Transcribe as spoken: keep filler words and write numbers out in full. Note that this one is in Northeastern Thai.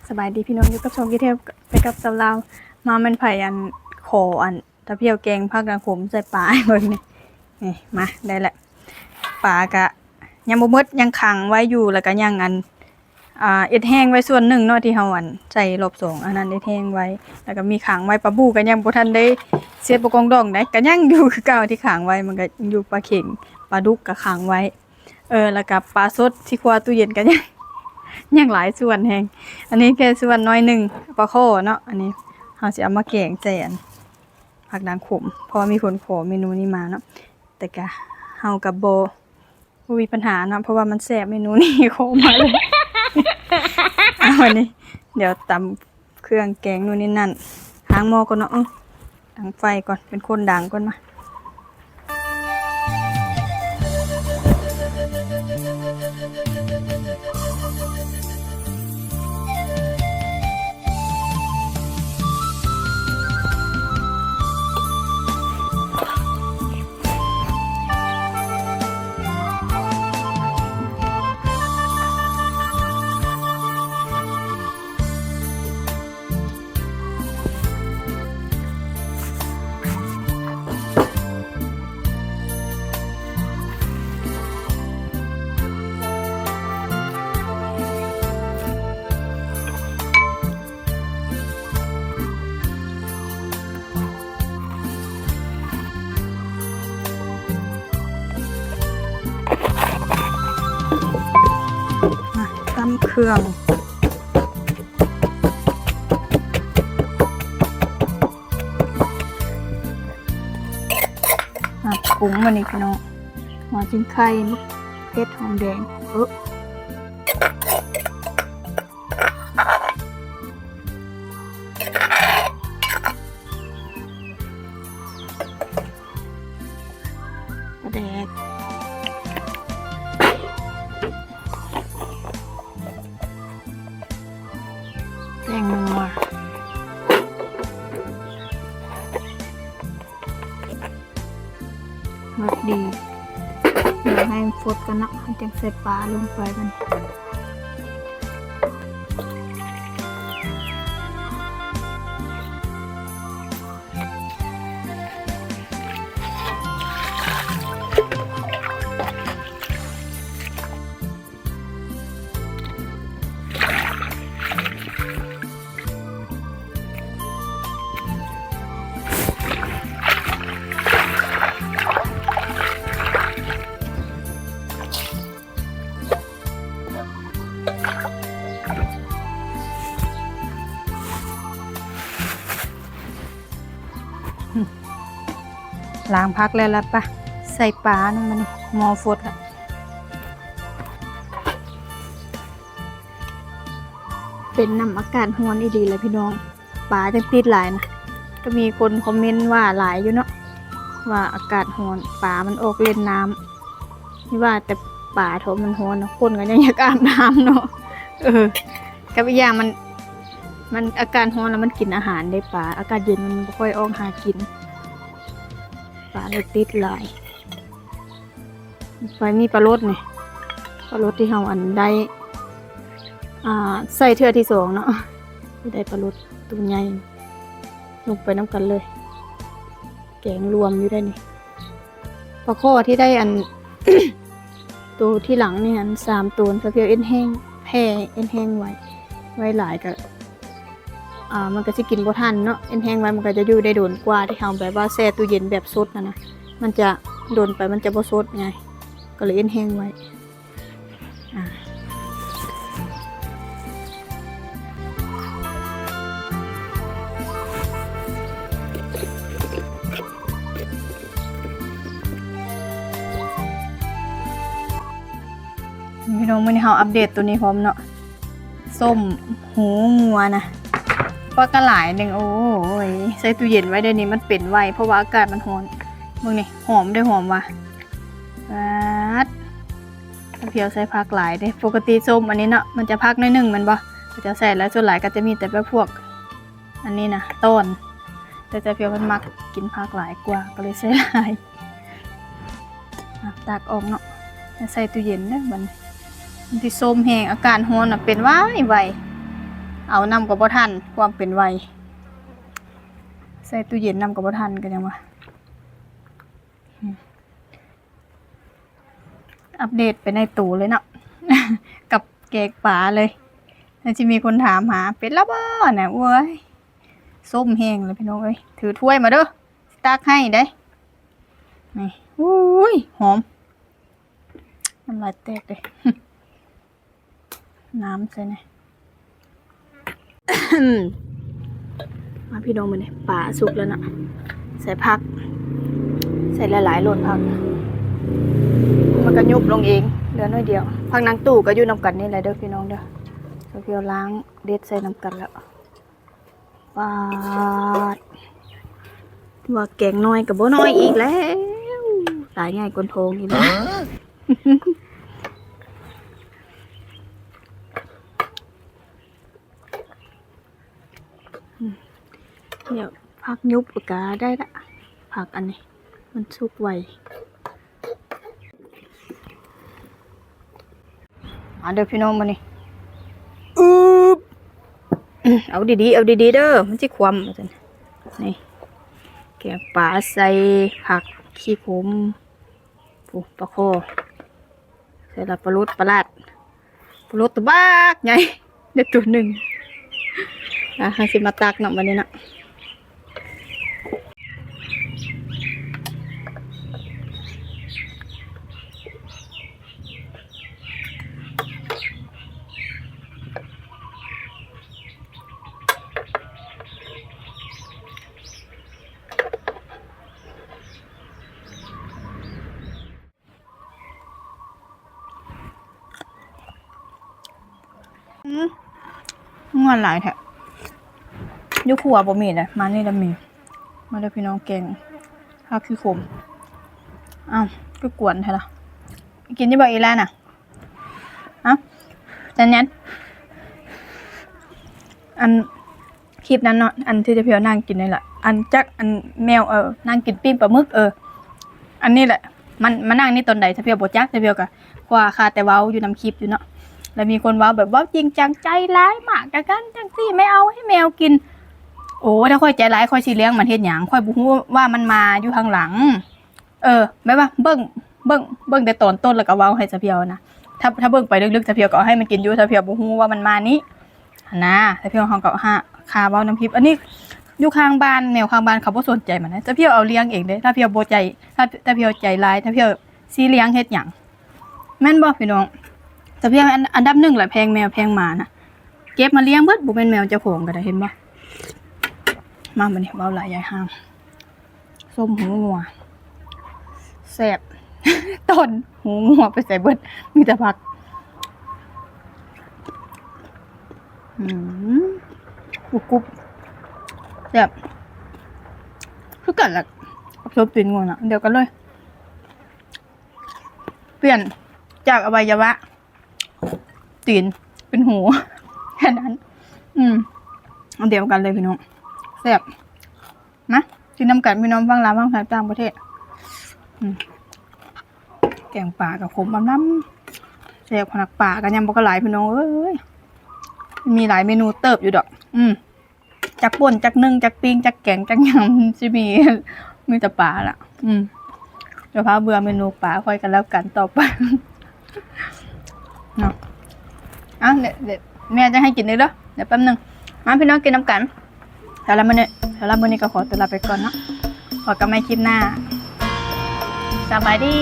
สบายดีพี่น้อง อยู่กับช่องกินเที่ยวไปกับสาวลาว มาแม่นไผอันขออันตาเพียวแกงผักดังขมใส่ปลาให้เบิ่งนี่ นี่มาได้แล้ว ปลากะยังบ่หมด ยังขังไว้อยู่ แล้วก็ยังอัน อ่า เอ็ดแห้งไว้ส่วนหนึ่งเนาะ ที่เฮาอันใส่รอบสอง อันนั้นเอ็ดแห้งไว้ แล้วก็มีขังไว้ ปลาบู่ก็ยังบ่ทันได้เสียดบ่กองดองได้ ก็ยังอยู่คือเก่าที่ขังไว้ มันก็อยู่ ปลาเข็ง ปลาดุกก็ขังไว้ เออ แล้วก็ปลาสดที่ครัวตู้เย็นก็ยัง ยังหลายส่วนแฮง อันนี้แค่ส่วนน้อยหนึ่ง ปลาข้อเนาะ อันนี้เฮาสิเอามาแกงใส่อันผักดังขม เพราะว่ามีคนขอเมนูนี้มาเนาะ แต่กะเฮากับบ่ บ่มีปัญหาเนาะ เพราะว่ามันแซ่บเมนูนี้ ขอมาเลย เอาอันนี้ เดี๋ยวตำเครื่องแกงนู่นนี่นั่น ล้างหม้อก่อนเนาะ เออ ดังไฟก่อน เป็นคนดังก่อนมา มาตำเครื่อง อ่ะ ปรุงมานี่พี่น้อง หัวจิงไข่ มะเขือเทศ หอมแดง เออ ปลาแดก แป้งนัว รสดี เดี๋ยวให้มันฟดกันเนาะ ให้จังใส่ปลาลงไปมัน ล้างผักแล้วละปะ ใส่ปลานะมันนี่ หม้อฟดละ เป็นนำอากาศร้อนอีหลีแหละพี่น้อง ปลาจังติดหลายนะ ก็มีคนคอมเมนต์ว่าหลายอยู่เนาะ ว่าอากาศร้อน ปลามันออกเล่นน้ำ นี่ว่าแต่ปลาเถาะมันร้อนนะ คนก็ยังอยากอาบน้ำเนาะ เออ กับอีกอย่างมัน มันอากาศร้อนแล้วมันกินอาหารได้ปลา อากาศเย็นมันบ่ค่อยออกหากิน ปลาเลยติดหลาย ไปมีปลาโลดนี่ ปลาโลดที่เฮาอันได้ อ่า ใส่เทื่อที่สองเนาะ ได้ปลาโลดตัวใหญ่ ลงไปนำกันเลย แกงรวมอยู่ได้นี่ ปลาข้อที่ได้อัน ตัวที่หลังนี่อันสามตัว สะเพียวเอ็นแห้ง แผ่เอ็นแห้งไว้ ไว้หลายก็ อ่า มันก็สิกินบ่ทันเนาะ เอ็นแห้งไว้มันก็จะอยู่ได้โดนกว่าที่เฮาแบบว่าแช่ตู้เย็นแบบสดนะนะ มันจะโดนไปมันจะบ่สดไง ก็เลยเอ็นแห้งไว้ อ่า พี่น้อง มื้อนี้เฮาอัปเดตตัวนี้พร้อมเนาะ ส้มหูงัวนะ ปลากระหลายหนึ่ง โอ้ย ใส่ตู้เย็นไว้เดี๋ยวนี้มันเป็นไว เพราะว่าอากาศมันร้อน เบิ่งนี่ หอมเด้อ หอมว่ะ ป๊าด เพียวใส่ผักหลายเด้ ปกติส้มอันนี้เนาะ มันจะผักน้อยหนึ่งแม่นบ่ ก็จะใส่แล้ว ส่วนหลายก็จะมีแต่แบบพวก อันนี้นะ ต้น แต่เจ้าเพียวมันมักกินผักหลายกว่า ก็เลยใส่หลาย อ่ะ ตักออกเนาะ ใส่ตู้เย็นเด้อบัดนี้ มันสิส้มแฮง อากาศร้อนน่ะ เป็นไวไว เอานำก็บ่ทัน ความเป็นไว ใส่ตู้เย็นนำก็บ่ทัน ก็ยังว่า อืม อัปเดตไปในตู้เลยเนาะ กับแกงปลาเลย แล้วสิมีคนถามหา "เป็นแล้วบ่น่ะ โอ้ย ส้มแฮงเลยพี่น้องเอ้ย ถือถ้วยมาเด้อ สิตักให้เด้" นี่ อุ้ย หอม น้ำลายแตกเลย น้ำใส่หน่อย มาพี่น้อง มื้อนี้ปลาสุกแล้วนะ ใส่ผัก ใส่หลายๆโลดผัก มันก็ยุบลงเอง เหลือน้อยเดียว ผักนางตู้ก็อยู่นำกันนี่แหละเด้อพี่น้องเด้อ สาวเพียวล้างเด็ดใส่นำกันแล้ว ปาด ว่าแกงน้อยก็บ่น้อยอีกแล้ว ตายง่ายกว่าทองอีกแล้ว เดี๋ยวผักยุบก็ได้ละ ผักอันนี้ มันสุกไว มาเด้อพี่น้อง มานี่ อึบ เอาดีๆ เอาดีๆ เด้อ มันสิคว่ำว่าซั่น นี่ แกงปลาใส่ผักขี้ขม โอ้ ปลาคอ ใส่ละปลาลด ปลาลาด ปลาลดตัวบักใหญ่ ได้ตัวหนึ่ง อ่ะ เฮาสิมาตักเนาะ บัดนี้เนาะ อืม ม่วนหลายแท้ อยู่ครัวบ่มีเลย มานี่ละมี มาเด้อพี่น้อง แกงผักขี้ขม อ้าว ก็กวนแท้ล่ะ กินอยู่บ่อีหล่าน่ะ เอ้า จันยัน อัน คลิปนั้นเนาะ อันที่เจ้าเพียวนั่งกินนี่แหละ อันจัก อันแมว เออ นั่งกินปิ้งปลาหมึก เออ อันนี้แหละ มันมานั่งนี่ตอนใด เจ้าเพียวบ่จัก เจ้าเพียวก็คว้าคาแต่เว้าอยู่นำคลิปอยู่เนาะ แล้วมีคนเว้าแบบเว้าจริงจัง ใจร้ายมาก จังซั่นจังซี่ ไม่เอาให้แมวกิน โอ้ ถ้าข้อยใจร้าย ข้อยสิเลี้ยงมันเฮ็ดหยัง ข้อยบ่ฮู้ว่ามันมาอยู่ข้างหลัง เออ แบบว่าเบิ่ง เบิ่ง เบิ่งแต่ตอนต้นแล้วก็เว้าให้เจ้าเพียวนะ ถ้า ถ้าเบิ่งไปลึกๆ เจ้าเพียวก็เอาให้มันกินอยู่ เจ้าเพียวบ่ฮู้ว่ามันมานี่ หั้นนะ เจ้าเพียวเฮาก็หา คาเว้านำคลิป อันนี้อยู่ข้างบ้าน แมวข้างบ้านเขาบ่สนใจมันนะ เจ้าเพียวเอาเลี้ยงเองเด้ เจ้าเพียวบ่ใจ เจ้า เจ้าเพียวใจร้าย เจ้าเพียวสิเลี้ยงเฮ็ดหยัง แม่นบ่พี่น้อง เจ้าเพียวอัน อันดับหนึ่งแหละ แพงแมวแพงหมานะ เก็บมาเลี้ยงเบิด บ่แม่นแมวเจ้าของก็ได้ เห็นบ่ มาบัดนี้เว้าหลายยายห้าง ส้มหูงัว แซ่บ ต้นหูงัวไปใส่เบิด มีแต่ผัก อืม กรุบกรุบ แซ่บ คือกันล่ะ กับส้มตีนงัวน่ะ เดียวกันเลย เปลี่ยนจากอวัยวะ ตีนเป็นหู แค่นั้น อืม อันเดียวกันเลยพี่น้อง แซ่บ มา กินนำกันพี่น้อง ฝั่งลาวฝั่งไทย ต่างประเทศ อืม แกงปลากับขมอำลำ แซ่บขนาด ปลาก็ยังบ่กะหลายพี่น้องเอ้ย มีหลายเมนูเติบอยู่ดอก อืม จักป่น จักนึ่ง จักปิ้ง จักแกง จักหยัง สิมี มีแต่ปลาล่ะ อืม เดี๋ยวพาเบื่อเมนูปลา ค่อยกันแล้วกันต่อไป เนาะ อ่ะ เดี๋ยว เดี๋ยวแม่จะให้กินเด้อ เดี๋ยวแป๊บหนึ่ง มาพี่น้องกินนำกัน สำหรับมื้อนี้ สำหรับมื้อนี้ก็ขอตัวลาไปก่อนเนาะ พบกันใหม่คลิปหน้า สบายดี